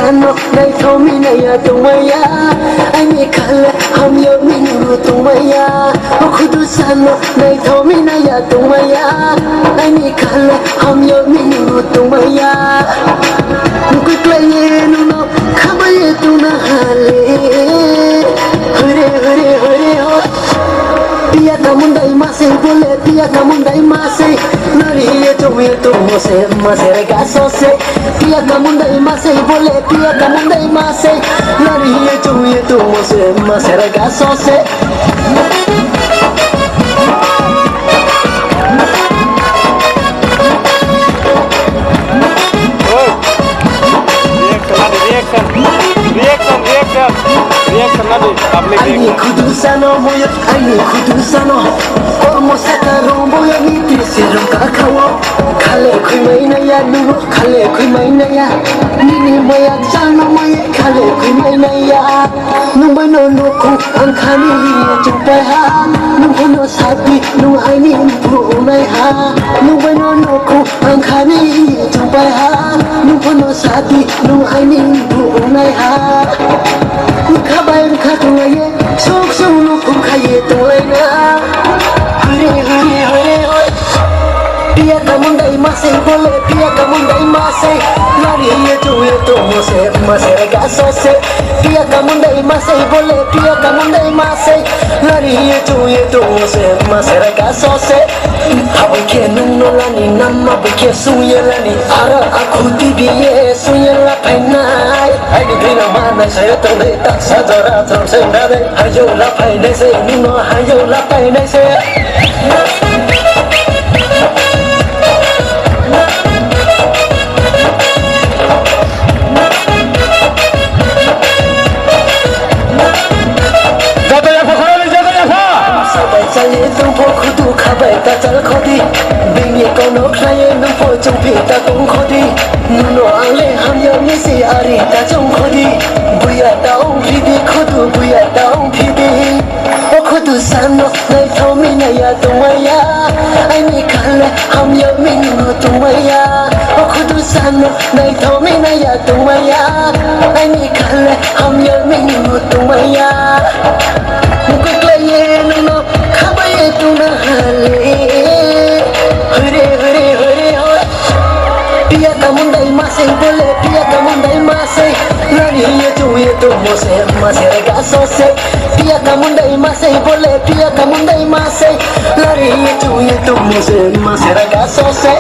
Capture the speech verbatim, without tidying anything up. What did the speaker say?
Ano naithokmi naiya tongmaya, aini khale hamyokmi nunu tongmaya. O khudu sano naithokmi naiya tongmaya, aini khale hamyokmi nunu tongmaya. Kwklaiye nono khabaye tongna hale. Hore, hore, hore, hore. Piya kamundai masai bole, piya kamundai masai. Nari ye chungye tu mose, masere gaso se. Piya kamundai masai bole, piya kamundai masai. Nari ye chungye tu mose, masere gaso se. Reaction, reaction, reaction, reaction, reaction, public reaction. Ani khudu sano moyo, ani khudu sano. Kormo saka romboyo ni tisi rong kakao. Khale khoi mai naiya, nungo khale khoi mai naiya. Nini maya chano maya khale khoi mai naiya. Nungbai no nukhung ang khani chungpai ha. Nungbai no sati nung aini bu nai ha. Nungbai no nukhung ang khani chungpai ha. Nungbai no sati nung aini bu nai ha. Khabai khatung ye. Suk suk no khum khaye tonglaina. Hare hare hare hare. Piya kamundai masai bole, piya kamundai masai. Lari ye tu ye tu mose, masere gaso se. Piya kamundai masai bole, piya kamundai masai. Lari ye tu ye tu mose, masere gaso se. Habui khe nung no lani namma bui khe sung ye lani. Ara akhuti biye sung ye la phainai. Aini bina mana saya tong dei tak sa jora tong seng dade. Hayo la phainai se, nung no hayo la phainai se. Joto yapha khoroknwi, joto yapha. Sabai chali tongpho khudu khabai ta chal khodi. Bini kono khlaiye nungpho chungphi ta tong khodi. Nuno angle hamya misi ari ta chong khodi. Buya ta ong phidi khudu buya ta ong phidi. O khudu sano naithokmi naiya tongmaya. Aini khale hamya minu tongmaya. O khudu sano naithokmi naiya tongmaya. Aini khale hamya minu tongmaya. Kwklaiye nono khabaye tongna hale. Hore hore hore hore. Piya kamundai masai bole, piya kamundai masai. Lari ye tu ye tu mose, masere gaso se. Piya kamundai masai bole, piya kamundai masai. Lari ye tu ye tu mose, masere gaso se.